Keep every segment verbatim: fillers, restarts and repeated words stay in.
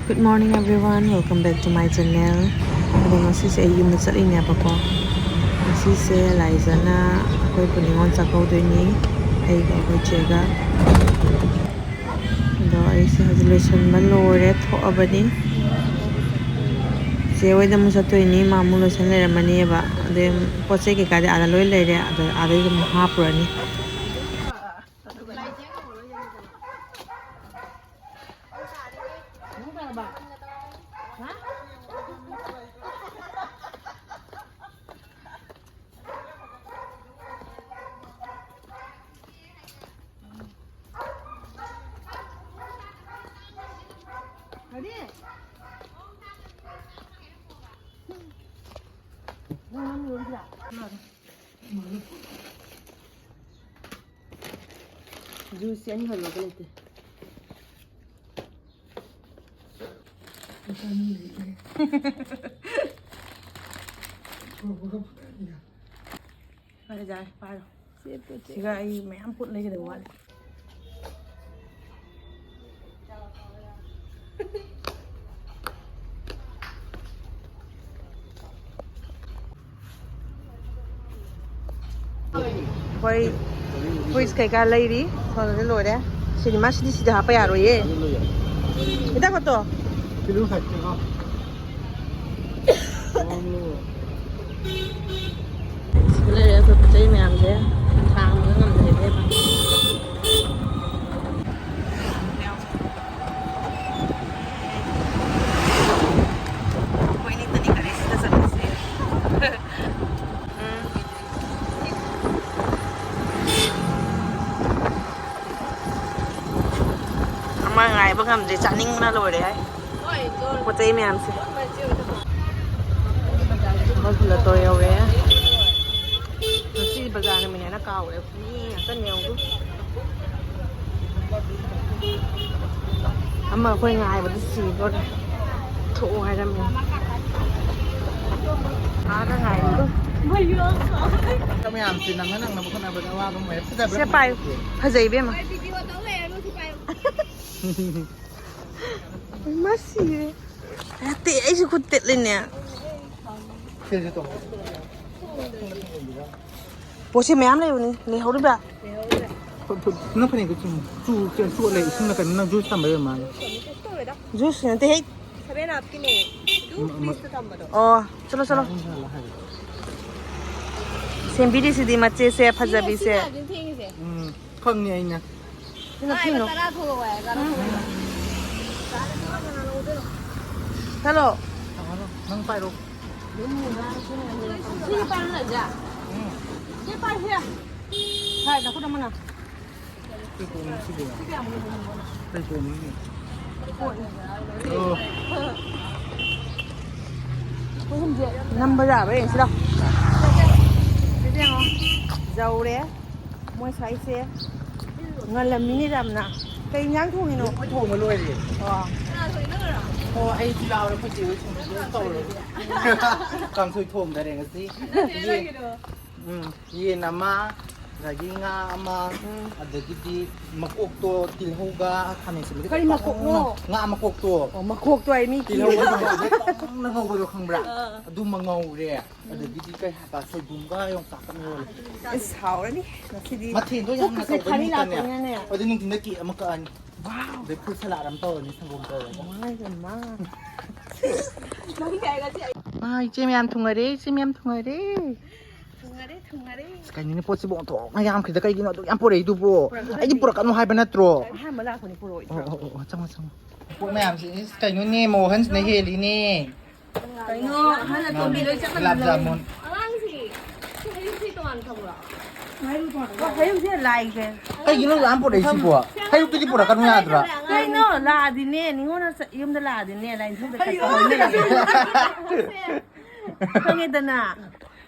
Good morning everyone, welcome back to my channel. ꯑꯗꯣ ꯉꯁꯤꯁꯦ ꯑꯩ ꯌꯨꯝꯗ ꯆꯠꯂꯤꯅꯦꯕꯀꯣ꯫ ꯉꯁꯤꯁꯦ ꯂꯥꯏꯖꯅ ꯑꯩꯈꯣꯏ ꯄꯨ ꯅꯤꯉꯣꯜ ꯆꯥꯛꯀꯧꯗꯣꯏꯅꯤ, ꯑꯩꯒ ꯑꯩꯈꯣꯏ ꯆꯦꯒ꯫ ꯑꯗꯣ ꯑꯩꯁꯦ ꯍꯧꯖꯤꯛ ꯂꯣꯏꯁꯟꯕ ꯂꯣꯏꯔꯦ, ꯊꯣꯛꯑꯕꯅꯤ꯫ ꯆꯦ ꯍꯣꯏꯗ ꯑꯃꯨꯛ ꯆꯠꯇꯣꯏꯅꯤ, ꯃꯥ ꯑꯃꯨꯛ ꯂꯣꯏꯁꯟ ꯂꯩꯔꯝꯃꯅꯦꯕ꯫ ꯑꯗꯩ ꯄꯣꯠ ꯆꯩ ꯀꯩꯀꯥꯗꯤ ꯑꯥꯗ ꯂꯣꯏ ꯂꯩꯔꯦ, ꯑꯗ ꯑꯥꯗꯩ ꯑꯗꯨꯝ ꯍꯥꯞꯄꯨꯔꯅꯤ꯫ ꯖꯨꯁꯁꯦ ꯑꯅꯤꯈꯛ ꯂꯧꯕ ꯂꯩꯇꯦ꯫ ꯐꯔꯦ, ꯌꯥꯔꯦ, ꯄꯥꯏꯔꯣ꯫ ꯁꯤꯒ ꯑꯩ ꯃꯌꯥꯝ ꯄꯣꯠ ꯂꯩꯒꯗꯕ ꯋꯥꯠꯂꯤ꯫ ꯑꯩꯈꯣꯏ ꯐ꯭ꯔꯤꯖ ꯀꯩꯀꯥ ꯂꯩꯔꯤ, ꯁꯣꯝꯗꯗꯤ ꯂꯣꯏꯔꯦ꯫ ꯁꯤꯗꯤ ꯃꯥ ꯁꯤꯗꯤ ꯁꯤꯗ ꯍꯥꯞꯄ ꯌꯥꯔꯣꯏꯌꯦ꯫ ꯍꯤꯗꯥꯛ ꯀꯣꯠꯇꯣ꯫ ꯁꯤꯗ ꯂꯩꯔꯦ ꯑꯩꯈꯣꯏ ꯄꯣꯠ ꯆꯩ ꯃꯌꯥꯝꯁꯦ ꯊꯥꯡꯕ ꯉꯝꯗ꯭ꯔꯦ ꯏꯕꯦꯝꯃ꯫ ꯑꯩꯈꯣꯏ ꯑꯅꯤꯇꯅꯤ ꯈꯔꯦ ꯁꯤꯗ ꯆꯠꯂꯤꯁꯦ꯫ ꯎꯝ꯫ ꯑꯃ ꯉꯥꯏꯕ ꯉꯝꯗ꯭ꯔꯦ, ꯆꯥꯅꯤꯡꯕꯅ ꯂꯣꯏꯔꯦ ꯍꯥꯏ꯫ ꯄꯣꯠ ꯆꯩ ꯃꯌꯥꯝꯁꯦ꯫ ꯕꯖꯨꯂꯇꯣ ꯌꯧꯔꯦ꯫ ꯉꯁꯤ ꯕꯖꯥꯔ ꯅꯨꯃꯤꯠꯅꯦꯅ ꯀꯥꯎꯔꯦ꯫ ꯃꯤ ꯉꯥꯛꯇꯅꯦ ꯌꯦꯡꯉꯨ꯫ ꯑꯃ ꯑꯩꯈꯣꯏ ꯉꯥꯏꯕꯗ ꯁꯤꯗꯣꯔꯦ꯫ ꯊꯣꯛꯑꯣ ꯍꯥꯏꯔꯝꯃꯦ꯫ ꯑꯥꯗ ꯉꯥꯏꯕꯗꯣ꯫ ꯃꯌꯥꯝꯁꯦ ꯅꯪꯅ ꯅꯪꯅꯕ ꯍꯣꯠꯅꯕꯗ ꯑꯋꯥꯕ ꯑꯃ ꯑꯣꯏꯔꯦ꯫ ꯐꯖꯕ꯭ꯔꯥ? ꯁꯦ ꯄꯥꯏꯌꯨ꯫ ꯐꯖꯩ ꯏꯕꯦꯝꯃ꯫ ꯃꯁꯤꯔꯦ꯫ ꯅꯠꯇꯦ, ꯑꯩꯁꯨ ꯈꯨꯠ ꯇꯦꯠꯂꯤꯅꯦ꯫ ꯁꯤꯁꯨ ꯇꯧ꯫ ꯄꯣꯠꯁꯤ ꯃꯌꯥꯝ ꯂꯩꯕꯅꯤ, ꯂꯩꯍꯧꯔꯤꯕ꯭ꯔꯥ? ꯐ- ꯐ- ꯅꯪ ꯐꯅꯦꯛꯇꯣ ꯆꯨ- ꯆꯨ- ꯆꯨ- ꯆꯣꯠꯂꯦ, ꯏꯁꯤꯡ ꯅꯥꯀꯟꯗ ꯅꯪ ꯖꯨꯁ ꯊꯝꯕ ꯂꯩꯔ ꯃꯥꯜꯂꯦ꯫ ꯖꯨꯁ ꯅꯠꯇꯦ ꯍꯦ꯫ ꯁꯚꯦꯟ ꯑꯞꯀꯤꯅꯦ꯫ ꯑꯗꯨ ꯎꯝ, ꯎꯝ꯫ ꯐ꯭ꯔꯤꯖꯇ ꯊꯝꯕꯗꯣ꯫ ꯑꯣ, ꯆꯠꯂꯣ, ꯆꯠꯂꯣ꯫ ꯁꯦꯝꯕꯤꯔꯤꯁꯤꯗꯤ ꯃꯆꯦꯁꯦ, ꯐꯖꯕꯤꯁꯦ꯫ ꯁꯤꯅ ꯊꯦꯡꯉꯤꯁꯦ꯫ ꯎꯝ, ꯈꯪꯅꯤ ꯑꯩꯅ꯫ ꯁꯤꯅ ꯊꯤꯅꯣ꯫ ꯇꯔꯥ ꯊꯣꯛꯂꯛꯑꯣ ꯍꯥꯏ, ꯇꯔꯥ ꯊꯣꯛꯂꯛꯑꯣ꯫ ꯆꯠꯂꯣ꯫ ꯅꯪ ꯄꯥꯏꯔꯣ꯫ ꯁꯤꯒꯤ ꯄꯥꯏꯔꯣ, ꯂꯩꯖꯥ꯫ ꯁꯤ ꯄꯥꯏꯁꯦ꯫ ꯁꯥꯏ, ꯅꯈꯨꯠ ꯑꯃꯅ꯫ ꯀꯩ ꯄꯣꯠꯅꯣ ꯁꯤꯕꯣ? ꯀꯩ ꯄꯣꯠꯅꯣ? ꯑꯣ꯫ ꯑꯩꯈꯣꯏ ꯑꯍꯨꯝꯁꯦ ꯅꯝꯕ ꯌꯥꯕ꯭ꯔꯥ ꯌꯦꯡꯁꯤꯔꯣ? ꯁꯤꯁꯦ ꯌꯦꯡꯉꯣ꯫ ꯌꯧꯔꯦ꯫ ꯃꯣꯏ ꯁ꯭ꯋꯥꯏꯁꯦ ꯉꯜꯂꯝꯃꯤꯅꯦ ꯌꯥꯝꯅ꯫ ꯀꯩ ꯏꯟꯖꯥꯡ ꯊꯣꯡꯉꯤꯅꯣ? ꯑꯩꯈꯣꯏ ꯊꯣꯡꯕ ꯂꯣꯏꯔꯦ꯫ ꯑꯣ꯫ ꯑꯣ, ꯑꯩꯁꯨ ꯌꯥꯎꯔꯦ, ꯑꯩꯈꯣꯏ ꯆꯦ ꯍꯣꯏ ꯊꯣꯡꯕ ꯇꯧꯔꯦ꯫ ꯀꯥꯡꯁꯣꯏ ꯊꯣꯡꯗꯔꯦ ꯉꯁꯤ꯫ ꯌꯦꯟ, ꯎꯝ, ꯌꯦꯟ ꯑꯃ, ꯑꯗꯒꯤ ꯉꯥ ꯑꯃ, ꯎꯝ꯫ ꯑꯗꯒꯤꯗꯤ ꯃꯀꯣꯛꯇꯣ ꯇꯤꯜꯍꯧꯒ ꯈꯥꯃꯦꯟ ꯑꯁꯤꯟꯕꯒ ꯀꯔꯤ ꯇꯧꯔꯒ ꯃꯀꯣꯛꯅꯣ? ꯉꯥ ꯃꯀꯣꯛꯇꯣ꯫ ꯑꯣ, ꯃꯀꯣꯛꯇꯣ ꯑꯩ ꯃꯤ ꯇꯤꯜꯍꯧꯒ ꯊꯤꯔꯦ꯫ ꯈꯥꯃꯦꯟ ꯑꯁꯤꯟꯕꯒ ꯇꯧꯔꯒ ꯉꯧꯕꯗꯣ ꯈꯪꯕ꯭ꯔꯥ? ꯑꯗꯨꯃ ꯉꯧꯔꯦ꯫ ꯑꯗꯒꯤꯗꯤ ꯀꯩ ꯍꯥꯏꯕ, ꯁꯣꯏꯕꯨꯝꯒ ꯌꯣꯡꯆꯥꯛꯀ ꯏꯔꯣꯜꯂꯦ꯫ ꯑꯁ, ꯍꯥꯎꯔꯅꯤ ꯉꯁꯤꯗꯤ꯫ ꯃꯊꯦꯜꯗꯣ ꯄꯨꯛꯀꯁꯦ ꯌꯥꯝꯅ ꯇꯧꯕ ꯊꯥꯔꯤ ꯅꯨꯃꯤꯠꯇꯅꯦ꯫ ꯂꯥꯛꯄꯅꯤꯅꯅꯦ꯫ ꯑꯗꯨ ꯅꯨꯡꯊꯤꯟꯗ ꯀꯦꯛ ꯑꯃ ꯀꯛꯑꯅꯤ꯫ ꯋꯥꯎ꯫ ꯑꯗꯩ ꯐ꯭ꯔꯨꯠ ꯁꯂꯥꯗ ꯑꯃ ꯇꯧꯔꯅꯤ, ꯁꯪꯒꯣꯝ ꯇꯧꯔꯒ꯫ ꯃꯥꯏ ꯄꯦꯝꯃ꯫ ꯅꯪ ꯀꯩ ꯍꯥꯏꯒꯠꯁꯤ? ꯑꯩ ꯑꯥ, ꯏꯆꯦ ꯃꯌꯥꯝ ꯊꯨꯡꯉꯔꯦ, ꯏꯆꯦ ꯃꯌꯥꯝ ꯊꯨꯡꯉꯔꯦ꯫ ꯊꯨꯡꯉꯔꯦ, ꯊꯨꯡꯉꯔꯦ꯫ ꯑꯁ, ꯀꯩꯅꯣꯅꯦ, ꯄꯣꯠꯁꯤꯕꯨ ꯑꯣꯟꯊꯣꯛꯅ ꯌꯥꯝꯈ꯭ꯔꯤꯗ, ꯀꯩꯒꯤꯅꯣ ꯑꯗꯨꯛ ꯌꯥꯝ ꯄꯨꯔꯛꯏꯗꯨꯕꯨ? ꯑꯩꯗꯤ ꯄꯨꯔꯛꯀꯅꯨ ꯍꯥꯏꯕ ꯅꯠꯇ꯭ꯔꯣ? ꯑꯍꯥꯟꯕ ꯂꯥꯛꯄꯅꯤ ꯄꯨꯔꯛꯑꯣꯏ꯫ ꯑꯣ, ꯑꯣ, ꯑꯣ, ꯑꯣ, ꯆꯪꯉꯣ, ꯆꯪꯉꯣ꯫ ꯄꯣꯠ ꯃꯌꯥꯝꯁꯦ, ꯏꯁ, ꯀꯩꯅꯣꯅꯦ, ꯃꯣꯍꯟꯁꯤꯅ ꯍꯦꯜꯂꯤꯅꯦ꯫ ꯀꯩꯅꯣ, ꯑꯍꯜ ꯑꯇꯣꯝꯕꯤ ꯂꯣꯏ ꯆꯠꯈ꯭ꯔꯕ? ꯒꯨꯂꯥꯞ ꯖꯥꯃꯨꯟ꯫ ꯑꯉꯥꯡꯁꯤ, ꯁꯤ ꯍꯩꯔꯨꯛꯁꯤ ꯇꯣꯉꯥꯟꯅ ꯊꯝꯕ꯭ꯔꯣ? ꯑꯣ, ꯍꯩꯔꯨꯛꯁꯦ ꯂꯥꯛꯏꯁꯦ꯫ ꯀꯩꯒꯤꯅꯣ ꯌꯥꯝ ꯄꯨꯔꯛꯏꯁꯤꯕꯣ? ꯍꯩꯔꯨꯛꯇꯨꯗꯤ ꯄꯨꯔꯛꯀꯅꯨ ꯌꯥꯗ꯭ꯔꯥ? ꯀꯩꯅꯣ, ꯂꯥꯛꯑꯗꯤꯅꯦ, ꯅꯤꯉꯣꯜꯅ ꯆ-, ꯌꯨꯝꯗ ꯂꯥꯛꯑꯗꯤꯅꯦ, ꯂꯥꯏꯅꯤꯡꯊꯧꯗ ꯀꯠꯄ ꯍꯧꯅꯔꯤꯁꯦ꯫ ꯈꯪꯉꯦꯗꯅ꯫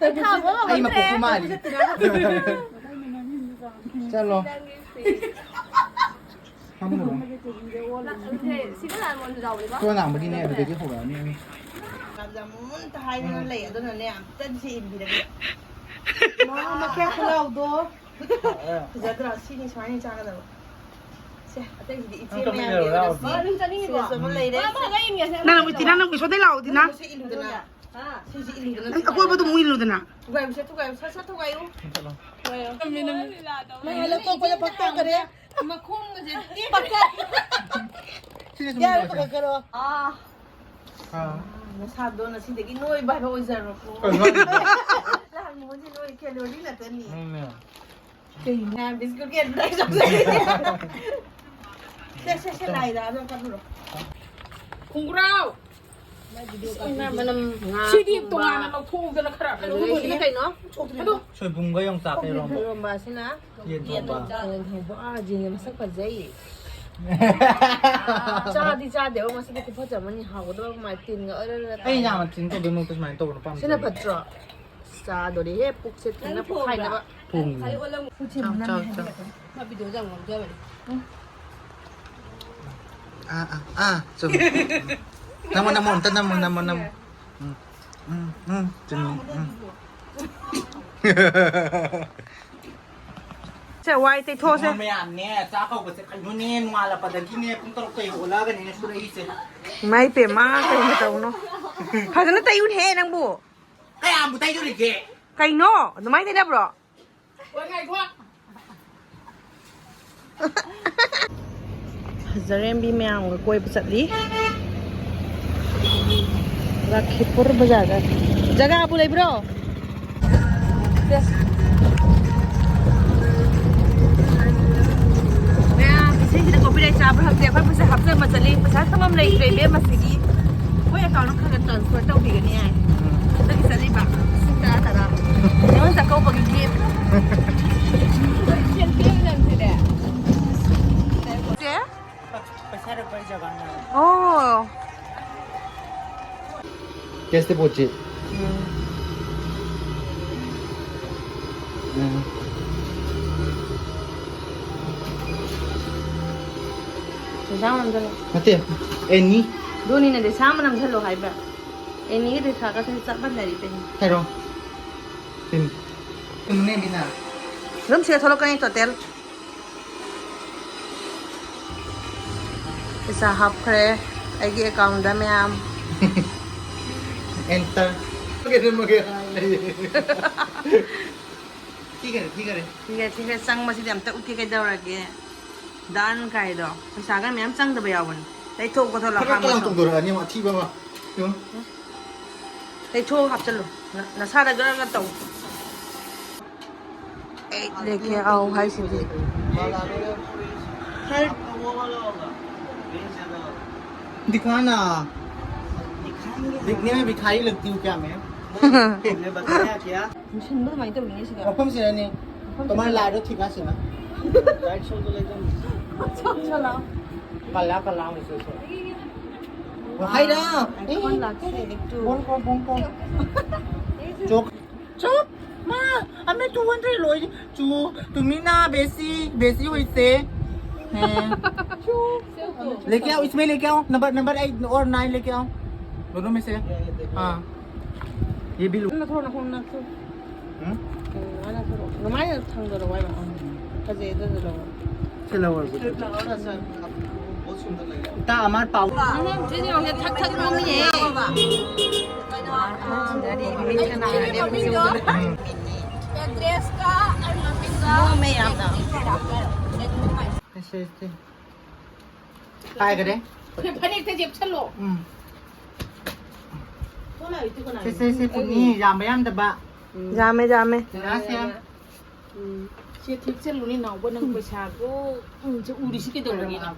ꯑꯩ ꯃꯀꯣꯛꯁꯨ ꯃꯥꯜꯂꯤ꯫ ꯆꯠꯂꯣ꯫ ꯐꯝꯃꯨꯔꯣ꯫ ꯁꯤꯒ ꯂꯥꯜꯃꯣꯟꯁꯨ ꯌꯥꯎꯕꯅꯤꯀꯣ꯫ ꯇꯣ ꯉꯥꯡꯕꯒꯤꯅꯦ, ꯑꯗꯨꯗꯒꯤ ꯍꯧꯔꯛꯑꯅꯤ꯫ ꯒꯨꯂꯥꯞ ꯖꯥꯃꯨꯟꯇ ꯍꯥꯏꯗꯅ ꯂꯩ, ꯑꯗꯨꯅꯅꯦ ꯑꯝꯇꯗꯤ ꯁꯤ ꯏꯟꯕꯤꯔꯒꯦ꯫ ꯃꯥ ꯃꯈꯌꯥ ꯈꯨꯂꯥꯎꯗꯣ꯫ ꯐꯖꯗ꯭ꯔꯥ? ꯁꯤꯅꯤ ꯁꯨꯃꯥꯏꯅ ꯆꯥꯒꯗꯕ꯫ ꯁꯦ, ꯑꯇꯩꯁꯤꯗꯤ ꯏꯆꯦ ꯅꯪ ꯀꯞꯄꯤ ꯃꯌꯥꯝꯒꯤ ꯂꯩꯔꯕ, ꯑꯣꯏꯅ ꯂꯥꯎꯕꯤ? ꯁꯤ ꯑꯃ ꯂꯩꯔꯦ꯫ ꯅꯪ ꯑꯃꯨꯛ ꯇꯤꯅꯥ, ꯅꯪ ꯑꯃꯨꯛ ꯁꯣꯝꯗꯩ ꯂꯥꯛꯑꯣ, ꯇꯤꯅꯥ꯫ ꯁꯤ ꯏꯜꯂꯨꯗꯅ꯫ ꯁꯤꯁꯤ ꯏꯜꯂꯨꯗꯅ꯫ ꯅꯪ ꯑꯀꯣꯏꯕꯗꯣ ꯑꯃꯨꯛ ꯏꯜꯂꯨꯗꯅ꯫ ꯊꯨꯒꯥꯏꯔꯨꯁꯦ, ꯊꯨꯒꯥꯏꯔꯨꯁꯦ, ꯁꯠ ꯁꯠ ꯊꯨꯒꯥꯏꯌꯨ꯫ ꯆꯠꯂꯣ꯫ ꯅꯪ ꯍꯜꯂꯛꯄ ꯑꯩꯈꯣꯏꯗ ꯐꯛ ꯇꯥꯡꯈꯔꯦ꯫ ꯃꯈꯣꯡꯒꯁꯦ ꯇꯦꯛꯈ꯭ꯔꯦ꯫ ꯁꯤꯅ ꯁꯨꯝ ꯌꯥꯔꯦ, ꯇꯧꯁꯦ꯫ ꯐꯒꯠꯈ꯭ꯔꯣ꯫ ꯑꯥ꯫ ꯑꯥ꯫ ꯅꯁꯥꯗꯣ ꯉꯁꯤꯗꯒꯤ ꯅꯣꯏꯕ ꯍꯥꯏꯕ ꯑꯣꯏꯖꯔꯣꯀꯣ꯫ ꯀꯩꯅꯣ ꯍꯥꯏꯁꯤꯕꯣ? ꯂꯥꯛꯂꯤꯕꯁꯤ ꯅꯣꯏ calorie ꯉꯥꯛꯇꯅꯤ꯫ ꯅꯪꯅꯦ꯫ ꯀꯩꯅꯣ? ꯕꯤꯁꯀꯨꯠꯀꯤ advertise ꯇꯧꯖꯔꯤꯁꯦ꯫ ꯁꯦ, ꯁꯦ, ꯁꯦ, ꯂꯥꯏꯗ ꯑꯗꯣ ꯀꯠꯂꯨꯔꯣ꯫ ꯈꯣꯡꯒ꯭ꯔꯥꯎ! ꯁꯤꯗꯤ ꯇꯣꯉꯥꯟꯅ ꯂꯧꯊꯣꯛꯎꯗꯅ ꯈꯔ ꯀꯩꯅꯣ ꯇꯧꯕꯅꯦ꯫ ꯀꯩꯅꯣ? ꯑꯗꯣ ꯁꯣꯏꯕꯨꯝꯒ ꯌꯣꯡꯆꯥꯛꯀ ꯏꯔꯣꯝꯕ꯫ ꯏꯔꯣꯝꯕ ꯑꯁꯤꯅ ꯌꯦꯟ ꯊꯣꯡꯕ꯫ ꯌꯦꯟ ꯊꯣꯡꯕ꯫ ꯑꯥ, ꯌꯦꯟꯒ ꯃꯁꯛ ꯐꯖꯩ꯫ ꯆꯥꯗꯤ ꯆꯥꯗꯦꯕ, ꯃꯁꯤꯗꯤ ꯈꯨꯐꯖ ꯑꯃꯅꯤ, ꯍꯥꯎꯒꯗꯕ ꯃꯥꯜꯂꯦ, ꯇꯤꯟꯒ ꯑꯣꯏꯔ ꯑꯩ ꯌꯥꯝꯅ ꯇꯤꯟ ꯇꯧꯗꯣꯏ ꯃꯍꯨꯠꯇ ꯁꯨꯃꯥꯏꯅ ꯇꯧꯕꯅ ꯄꯥꯝꯖꯩ꯫ ꯁꯤꯅ ꯐꯠꯇ꯭ꯔꯣ? ꯆꯥꯗꯣꯔꯦꯍꯦ, ꯄꯨꯛꯁꯦ ꯊꯟꯅ ꯄꯣꯛꯈꯥꯏꯅꯕ꯫ ꯊꯣꯡꯉꯤ꯫ ꯆꯥꯎ, ꯆꯥꯎ, ꯆꯥꯎ꯫ ꯃꯥ video ꯌꯥꯝ ꯉꯥꯎꯖꯕꯅꯦ꯫ ꯑꯥ, ꯑꯥ, ꯑꯥ, ꯆꯨꯝꯃꯤ꯫ ꯅꯝꯃꯣ, ꯅꯝꯃꯣ, ꯑꯝꯇ ꯅꯝꯃꯣ, ꯅꯝꯃꯣ, ꯅꯝꯃꯣ꯫ ꯎꯝ, ꯎꯝ, ꯎꯝ, ꯆꯨꯝꯃꯤ, ꯎꯝ꯫ ꯁꯦ, ꯋꯥꯏ ꯇꯩꯊꯣꯛꯑꯁꯦ꯫ ꯃꯌꯥꯝꯅꯦ, ꯆꯥꯛ ꯀꯧꯕꯁꯦ ꯀꯩꯅꯣꯅꯦ, ꯅꯣꯡꯉꯥꯜꯂꯛꯄꯗꯒꯤꯅꯦ, ꯄꯨꯡ ꯇꯔꯨꯛꯇꯩ ꯍꯧꯒꯠꯂꯛꯑꯒꯅꯤꯅꯦ ꯁꯨꯔꯛꯏꯁꯦ꯫ ꯏꯃꯥ ꯏꯄꯦꯝꯃ, ꯀꯩꯅꯣ ꯇꯧꯅꯣ꯫ ꯐꯖꯅ ꯇꯩꯌꯨꯅꯦꯍꯦ ꯅꯪꯕꯨ꯫ ꯀꯌꯥꯝꯕꯨ ꯇꯩꯗꯣꯔꯤꯒꯦ? ꯀꯩꯅꯣ? ꯑꯗꯨꯃꯥꯏꯅ ꯇꯩꯅꯕ꯭ꯔꯣ? ꯍꯣꯏ, ꯉꯥꯏꯈꯣ꯫ ꯐꯖꯔꯦꯝꯕꯤ ꯃꯌꯥꯝꯒ ꯀꯣꯏꯕ ꯆꯠꯂꯤ꯫ ꯂꯈꯤꯄꯨꯔ ꯕꯖꯥꯔꯗ꯫ ꯖꯒꯥꯕꯨ ꯂꯩꯕ꯭ꯔꯣ? ꯁꯦ꯫ ꯃꯌꯥꯝ, ꯏꯁꯩꯁꯤꯗ copyright ꯆꯥꯕ꯭ꯔꯥ ꯈꯪꯗꯦ꯫ ꯑꯩꯈꯣꯏ ꯄꯩꯁꯥ ꯍꯥꯞꯆꯟꯕ ꯆꯠꯂꯤ꯫ ꯄꯩꯁꯥ ꯊꯝꯐꯝ ꯂꯩꯇ꯭ꯔꯦ ꯏꯕꯦꯝꯃ ꯁꯤꯒꯤ꯫ ꯑꯩꯈꯣꯏ account ꯈꯔ ꯈꯔ transfer ꯇꯧꯕꯤꯒꯅꯤ ꯍꯥꯏ꯫ ꯎꯝ꯫ ꯑꯗꯨꯒꯤ ꯆꯠꯂꯤꯕ꯫ ꯂꯤꯁꯤꯡ ꯇꯔꯥ ꯇꯔꯥ꯫ ꯅꯤꯉꯣꯜ ꯆꯥꯛꯀꯧꯕꯒꯤ gift꯫ ꯁꯦꯜꯐꯤ ꯑꯣꯏꯅ ꯅꯝꯁꯤꯅꯦ꯫ ꯆꯦ? ꯄꯩꯁꯥ ꯔꯛꯄꯒꯤ ꯖꯒꯥꯅꯦ꯫ ꯑꯣ꯫ Cash deposit꯫ ꯎꯝ꯫ ꯎꯝ꯫ ꯄꯩꯁꯥ ꯅꯝꯁꯤꯜꯂꯣ꯫ ꯅꯠꯇꯦ, any꯫ ꯑꯗꯨꯅꯤꯅꯦ, ꯄꯩꯁꯥ ꯑꯃ ꯅꯝꯁꯤꯜꯂꯣ ꯍꯥꯏꯕ꯫ Any ꯒ ꯄꯩꯁꯥꯒꯁꯦ ꯆꯞ ꯃꯥꯟꯅꯔꯤ ꯀꯩꯅꯣ꯫ ꯍꯥꯏꯔꯣ꯫ ꯄꯤꯟ꯫ ꯄꯤꯟꯅꯦ, ꯃꯤꯅ꯫ ꯑꯗꯨꯝ ꯁꯤꯗ ꯊꯣꯛꯂꯛꯀꯅꯤ, total꯫ ꯄꯩꯁꯥ ꯍꯥꯞꯈ꯭ꯔꯦ ꯑꯩꯒꯤ ꯑꯦꯀꯥꯎꯟꯗ ꯃꯌꯥꯝ꯫ Enter. ꯀꯩꯅꯣ ꯃꯈꯩ ꯍꯥꯏ ꯂꯩꯌꯦ꯫ ꯊꯤꯈꯔꯦ, ꯊꯤꯈꯔꯦ꯫ ꯊꯤꯈꯔꯦ, ꯊꯤꯈꯔꯦ꯫ ꯆꯪꯕꯁꯤꯗꯤ ꯑꯝꯇ ꯎꯠꯀꯦ ꯀꯩꯗꯧꯔꯒꯦ? Done ꯀꯥꯏꯗꯣ꯫ ꯄꯩꯁꯥꯒ ꯃꯌꯥꯝ ꯆꯪꯗꯕ ꯌꯥꯎꯕꯅꯤ꯫ ꯇꯩꯊꯣꯛ ꯈꯣꯠꯇꯣꯛ ꯈꯔ ꯂꯧꯈꯥꯝ ꯀꯂꯥꯡ ꯃꯁꯣꯝ꯫ ꯇꯧꯗꯣꯔꯛꯑꯅꯤ ꯑꯃꯨꯛ ꯑꯊꯤꯕ ꯑꯃ꯫ ꯌꯦꯡꯉꯨ꯫ ꯇꯩꯊꯣꯛ ꯍꯥꯞꯆꯜꯂꯨ꯫ ꯅ-, ꯅꯁꯥꯗ ꯒꯔ ꯒꯔ ꯇꯧ꯫ ꯑꯩꯠ ꯂꯦꯛꯀꯦ ꯑꯥꯎ ꯍꯥꯏꯁꯤꯗꯤ꯫ दिखा ना। दिखने में भिखारी लगती हूँ क्या मैं? तुमने बताया क्या? ꯃꯨꯁꯟꯕ ꯑꯗꯨꯃꯥꯏꯅ ꯇꯧꯔꯤꯅꯦ ꯁꯤꯗ꯫ ꯃꯐꯝꯁꯤꯅꯅꯦ꯫ ꯃꯐꯝꯁꯤꯅ ꯀꯃꯥꯏꯅ ꯂꯥꯏꯔꯣ ꯊꯤꯀꯥꯁꯤꯅ? Right shoulder एकदम। ꯆꯠꯂꯣ꯫ ꯀꯂꯥ ꯀꯂꯥ ꯑꯣꯏꯁꯦ꯫ ꯍꯥꯏꯔ꯫ ꯑꯥꯏꯀꯣꯟ ꯂꯥꯛꯁꯦ, ꯑꯦꯛꯇꯨ꯫ ꯕꯣꯡꯀꯣ ꯕꯣꯡꯀꯣ꯫ ꯆꯣꯛ꯫ ꯆꯨꯞ। ꯃꯥ, हमें two hundred ꯂꯣꯏ꯫ ꯆꯨ, तुम्ही ना बेसी, बेसी होइसे। हैं। लेके आओ, इसमें लेके आओ। नंबर, नंबर एट और नाइन लेके आओ। दोनों में से। हाँ। ये भी लो। ꯅꯪ ꯅꯈꯣꯡ ꯅꯈꯣꯡ ꯅꯪꯁꯨ꯫ ꯎꯝ? ꯎꯝ, ꯅꯪ ꯅꯈꯣꯡ꯫ ꯀꯃꯥꯏꯅ ꯊꯥꯡꯗꯣꯔꯛꯑꯣ ꯍꯥꯏꯕ? ꯐꯖꯩ, ꯑꯗꯨꯗꯣ ꯂꯧꯔꯣ꯫ ꯁꯤ ꯂꯧꯔꯁꯤ꯫ ꯏꯇꯥ ꯑꯃ ꯄꯥꯎ꯫ ꯎꯝ, ꯁꯤꯗꯤ ꯌꯦꯡꯉꯨꯅꯦ, ꯊꯛ ꯊꯛ ꯅꯣꯝꯃꯤꯅꯦ꯫ ꯎꯝ꯫ ꯅꯣꯝꯃꯦ ꯌꯥꯝꯅ꯫ ꯁꯦ, ꯁꯦ꯫ ꯍꯥꯏꯈꯔꯦ꯫ ꯐꯅꯦꯛꯇ ꯌꯦꯞꯁꯜꯂꯣ꯫ ꯎꯝ꯫ ꯁꯦ, ꯁꯦ, ꯁꯦ, ꯄꯨꯅꯤ, ꯌꯥꯝꯕ ꯌꯥꯝꯗꯕ꯫ ꯌꯥꯝꯃꯦ, ꯌꯥꯝꯃꯦ꯫ ꯁꯦ, ꯁꯦ꯫ ꯎꯝ꯫ ꯁꯦ ꯊꯦꯛꯆꯜꯂꯨꯅꯦ ꯅꯥꯎꯕ, ꯅꯪ ꯄꯩꯁꯥꯗꯣ꯫ ꯎꯝ, ꯁꯦ ꯎꯔꯤꯁꯤ ꯀꯩꯗꯧꯔꯒꯦ ꯅꯪ?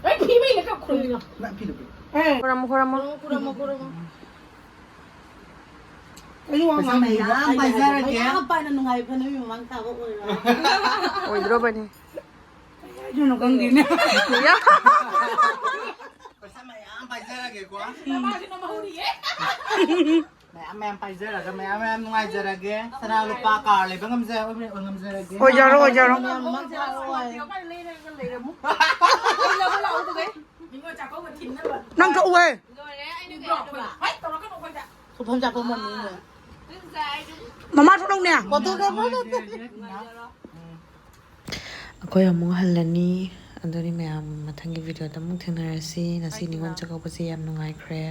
ꯑꯩ ꯐꯤ ꯃꯩ ꯂꯩꯀꯥ ꯈꯨꯔꯨꯝꯃꯤꯅꯣ꯫ ꯅꯪ ꯐꯤꯗꯣ ꯄꯤꯔꯛꯑꯣ꯫ ꯑꯦ꯫ ꯈꯨꯔꯝꯃꯣ, ꯈꯨꯔꯝꯃꯣ꯫ ꯈꯨꯔꯝꯃꯣ, ꯈꯨꯔꯝꯃꯣ꯫ ꯑꯩꯁꯨ ꯋꯥ ꯄꯩꯁꯥ ꯉꯥꯡꯅꯤꯡꯕ ꯃꯌꯥꯝ ꯑꯩ ꯄꯥꯏꯖꯔꯒꯦ꯫ ꯃꯌꯥꯝ ꯄꯥꯏꯅ ꯅꯨꯡꯉꯥꯏ ꯐꯅꯕꯒꯤ ꯃꯃꯥꯡ ꯊꯥꯕ ꯑꯣꯏꯔꯣ꯫ ꯑꯣꯏꯗ꯭ꯔꯣꯕꯅꯤ꯫ ꯀꯩ ꯍꯥꯏꯗꯣꯏꯅꯣ ꯈꯪꯗꯦꯅꯦ꯫ ꯌꯥ꯫ ꯄꯩꯁꯥ ꯃꯌꯥꯝ ꯄꯥꯏꯖꯔꯒꯦꯀꯣ꯫ ꯃꯃꯥꯁꯤꯅ ꯃꯍꯨꯔꯤꯌꯦ꯫ ꯃꯌꯥꯝ ꯃꯌꯥꯝ ꯄꯥꯏꯖꯔꯒ ꯃꯌꯥꯝ ꯃꯌꯥꯝ ꯅꯨꯡꯉꯥꯏꯖꯔꯒꯦ꯫ ꯁꯅꯥ ꯂꯨꯄꯥ ꯀꯥꯔ ꯂꯩꯕ ꯉꯝꯖ-, ꯉꯝꯖꯔꯒꯦ꯫ ꯑꯣꯏꯖꯔꯣ, ꯑꯣꯏꯖꯔꯣ꯫ ꯅꯪ ꯊꯣꯛꯎꯍꯦ꯫ ꯊꯣꯛꯐꯝ ꯆꯥꯐꯝ ꯑꯃ ꯃꯃꯥ ꯊꯣꯛꯂꯛꯅꯦ꯫ ꯑꯩꯈꯣꯏ ꯑꯃꯨꯛ ꯍꯜꯂꯅꯤ꯫ ꯑꯗꯨꯅꯤ ꯃꯌꯥꯝ, ꯃꯊꯪꯒꯤ videoꯗ ꯑꯃꯨꯛ ꯊꯦꯡꯅꯔꯁꯤ꯫ ꯉꯁꯤ ꯅꯤꯉꯣꯜ ꯆꯥꯛꯀꯧꯕꯁꯦ ꯌꯥꯝ ꯅꯨꯡꯉꯥꯏꯈ꯭ꯔꯦ꯫